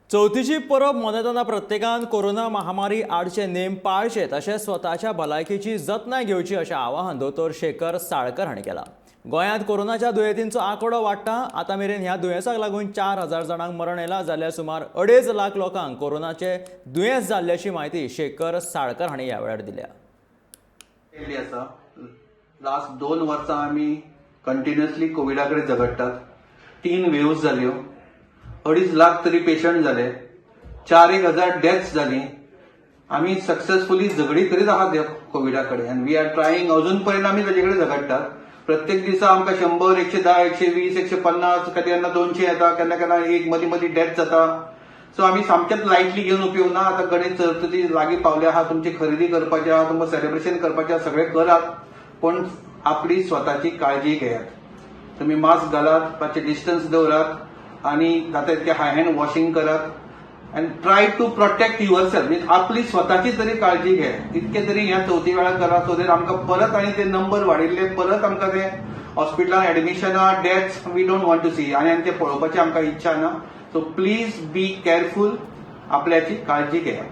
चवथीची परब मनयतना प्रत्येकान कोरोना महामारी आडचे नेम पाळचे तशेंच स्वताच्या भलायकेची जतनाय घेवची अशें आवाहन दोतोर शेखर साळकर हांणी केलां. गोंयांत कोरोनाच्या दुयेंतींचो आंकडो वाडटा. आतां मेरेन ह्या दुयेंसाक लागून 4000 जाणांक मरण आयलां, जाल्यार सुमार 2.5 लाख लोकांक कोरोनाचे दुयेंस जाल्ल्याची म्हायती शेखर साळकर हांणी ह्या वेळार दिल्या. केल्ली आसा. लास्ट 2 वर्सां आमी कंटिन्युअसली कोविडा कडेन झगडटात. तीन वेव्स जाल्यो, 2.5 लाख तरी पेशंट जाले, चार एक हजार डेथ्स जाली. आमी सक्सेसफुली झगडी करीत आहात ह्या कोविडा कडेन आनी we are trying. अजून पर्यंत आमी ताजे कडेन झगडटात. प्रत्येक दिसा आमकां 100, 110, 120, 150, केन्ना केन्ना 200 येता, केन्ना केन्ना एक मदीं मदीं डेथ जाता. सो आमी सामकेंच लायटली घेवन उपयोग ना. आतां गणेश चतुर्थी लागीं पावले आहा. तुमची खरेदी करपाची आहा, तुमकां सेलिब्रेशन करपाचें आहा, सगळें करात, पण आपली स्वताची काळजी घेयात. तुमी मास्क घालात, मातशें डिस्टन्स दवरात आनी जाता तितकें हँड वॉशिंग करात and try to protect yourself, means आपली स्वताची तरी काळजी घे. इतकें तरी ह्या चवथी वेळार करा, सो that आमकां परत आनी ते नंबर वाडिल्ले, परत आमकां ते हॉस्पिटलान एडमिशनां, deaths we don't want to see आनी ते पळोवपाची आमकां इच्छा ना. सो प्लीज बी केअरफूल, आपल्याची काळजी घेया.